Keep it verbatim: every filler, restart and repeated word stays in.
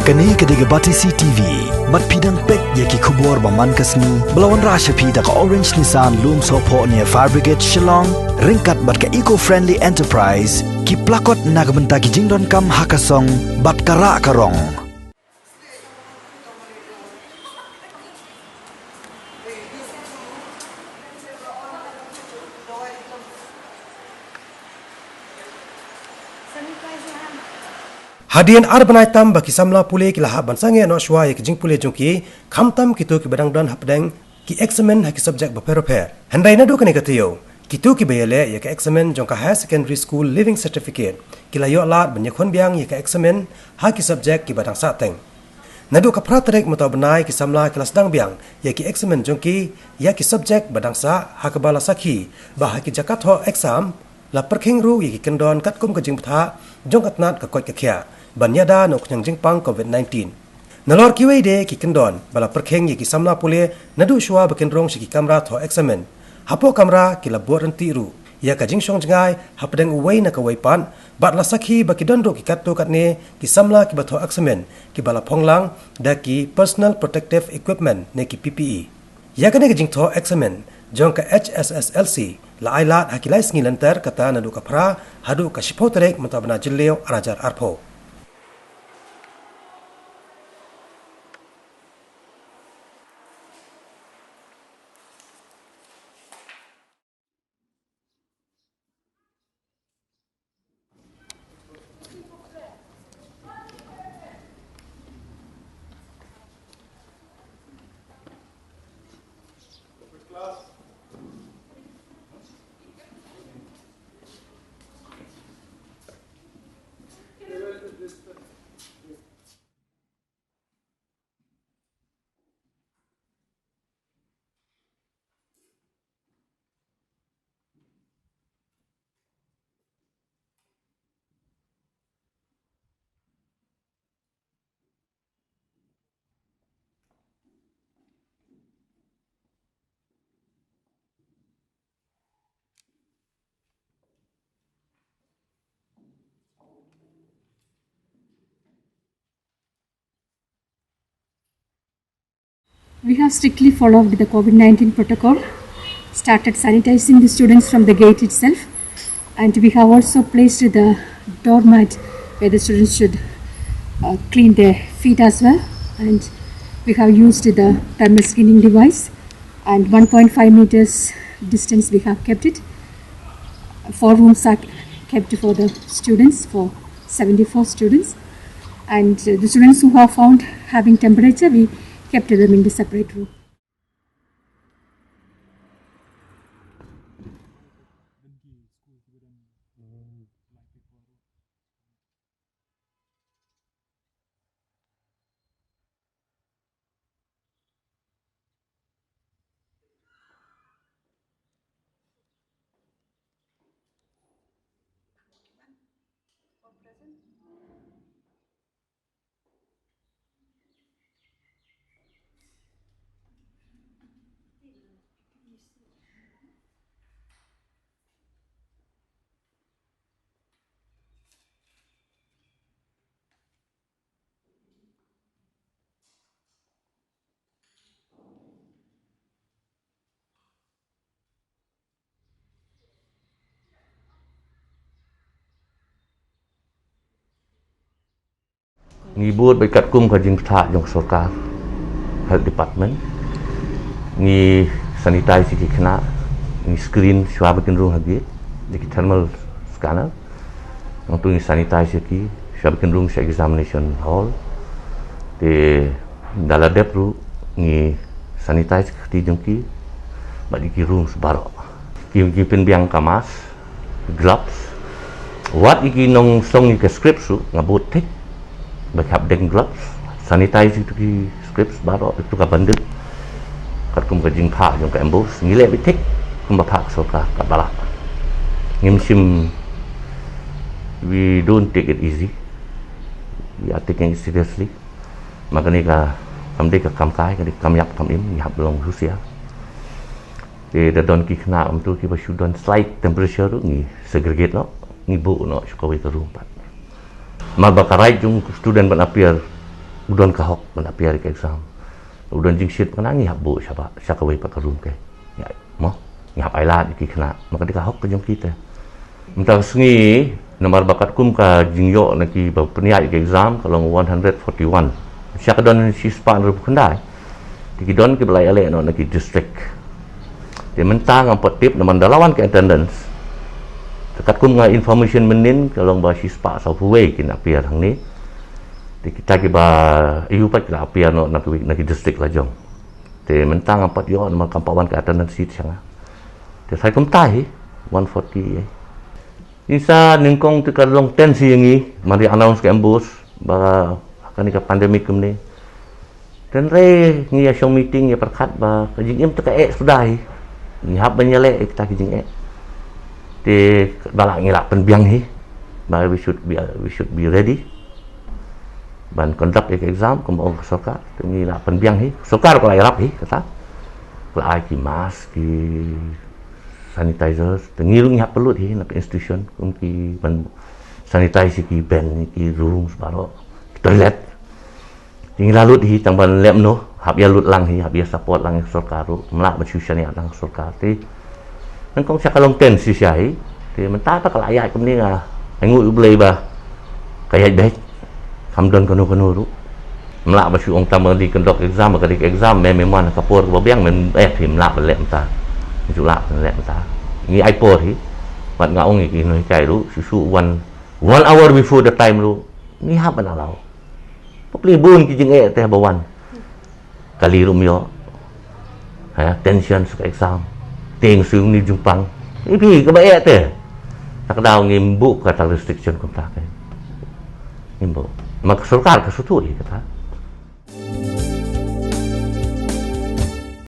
Kane ka dei ka Batesi T V. Bad phi dang peit ïa ki khubor ba man ka sngi ba la wanrah sha phi da ka Orange Nissan Lumsohphoh near Fire Brigade Shillong, ryngkat bad ka Eco Friendly Enterprise, ki plakot na ka bynta ki jingdonkam ha ka song bad ka rah ka rong. Hadien ar bnai tam ba ki samla pule ki la hap ban sangeh noh shuwa ïa ki jingpule jong ki, khamtam kito kiba dang don hapdeng ki eksamin ha ki subject bapher bapher. Hynrei naduh kane ka taïew, kito kiba ïaleh ïa ka eksamin jong ka Higher Secondary School Leaving Certificate ki la ïoh lad ban ïakhun biang ïa ka eksamin ha ki subject kiba dang sah teng. Naduh ka phra tarik mynta u bnai ki samla ki la sdang biang ïa ki eksamin jong ki ïa ki subject ba dang sah, ha kaba la sakhi ba ha ki jaka thoh exam la pyrkhing ruh ïa ki kyndon katkum ka jingbthah jong ka tnat ka koit ka khiah ban ïada na u khñiang jingpang COVID nineteen. Nalor kiwei de ki kyndon ba la pyrkhing ïa ki samla pule naduh shuwa ba kin rung sha ki kamra thoh eksamin. Hapoh kamra ki la buh ryntih ruh ïa ka jingshong jngai hapdeng uwei na kawei pat, bad la sakhi ba ki don ruh ki katto katne ki samla kiba thoh eksamin kiba la phong lang da ki personal protective equipment ne ki P P E. Ïa kane ka jingthoh eksamin jong ka H S S L C la ai lad ha ki lai sngi lynter, kata naduh ka phra haduh ka shiphew tarik mynta u bnai Jylliew ar hajar arphew. We have strictly followed the COVID nineteen protocol, started sanitizing the students from the gate itself, and we have also placed the doormat where the students should uh, clean their feet as well. And we have used the thermal screening device, and one point five meters distance we have kept it. Four rooms are kept for the students, for seventy-four students, and uh, the students who are found having temperature, we kept them in the separate room. Ngi bud bad katkum ka jingpyrshah jong ka sorkar, Health Department, ngi sanitize ïa ki khynnah, ngi screen shuwa ba kin rung ha gate da ki thermal scanner. Nangta ngi sanitize ïa ki shuwa ba kin rung sha examination hall. Te da la dep ruh ngi sanitize ka kti jong ki bad ïa ki rooms baroh. Ki, ki pynbiang ka mask, gloves. Wat ïa ki nongsong ïa ka script ruh nga bud thik ba ki hap deng gloves. Sanitize ïa ki script baroh, ïa ka bundle. Katkum ka jingphah jong ka MBOSE, ngi leh beit thik kumba phah ka sorkar, ka baroh. Ngim shym, we don't take it easy. We are taking it seriously. Ma kane ka kam dei ka kam kai, ka dei ka kam ïap kam im, ngi hap long husiar. Te da don ki khynnah kumtu kiba shu don slight temperature ruh ngi segregate noh, ngi buh noh sha kawei ka room pat. Namar ba ka right jong u student ban appear U don ka hok ban appear ïa ka exam. U don jingshit, kane ngi hap buh sha ba, sha kawei pat ka room, ke. Ngi, mo, ngi hap ai lad ïa ki khynnah. Namar ka dei ka hok ka jong ki te. Mynta ka sngi, namar ba katkum ka jingïoh na ki ba pynïaid ïa ka exam ka long one hundred forty-one. Sha ka don shispah hynriewphew khyndai. Te ki don kiba la ïaleh noh na ki district. Te mynta ngam pat tip namar da la wan ka attendance. Te katkum nga information mynnin ka long ba shispah sawphew wei kin appear hangne. Te kita kiba ïoh pat ki la appear noh na ki, na ki district la jong. Te mynta ngam pat ïoh namar kam pat wan ka attendance sheet sha nga. Te sa kumta hi, one forty hi. Ngi sa nyngkong te ka long tense ïa ngi, mar ïa announce ka ambush, ba kane ka pandemic kumne. Hynrei ngi ïa shong meeting ïa pyrkhat ba ka jingim te ka eh suda hi. Ngi hap ban ïaleh ïa kita ki jingeh. Te ba la ngi la pynbiang hi. Ba we should be, we should be ready ban conduct ïa ka exam kumba ong ka sorkar. Te ngi la pynbiang hi. Sorkar ka la ïarap hi kata. Ka la ai ki mask, ki sanitizers, te ngi ruh ngi hap pynlut hi na ka institution, kum ki ban sanitize ki bench, ki rooms baroh, ki toilet. Te ngi la lut hi tang ban leh noh, hap ïa lut lang hi, hap ïa support lang ïa ka sorkar ruh, ym lah ban shu shaniah tang ka sorkar te. Nyngkong sha ka long tense shisha hi, te mynta pat ka la ïaid kumne nga ai nguh ïa U Blei ba ka ïaid beit. Kam don kano kano ruh. Ym lah ba shu ong tang ba ka dei conduct exam, ba ka dei ka exam, me, me mon ka por kaba biang, me, eh, ym lah ban leh mynta. Ym ju lah ban leh mynta. Ngi ai por hi. Bad nga ong ïa ki nonghikai ruh, shu shu one, one hour before the time ruh. Ngi hap ban allow. Bapli bun ki jingeh te ba wan. Kali ruh ym ïoh. Ha, tension sa ka exam. Tieng shu ni jingpang. Ïa phi kaba eh te. Sa ka daw ngim buh kata restriction kumta te. Ngim buh. Ma ka sorkar ka shu tuh ïa kata.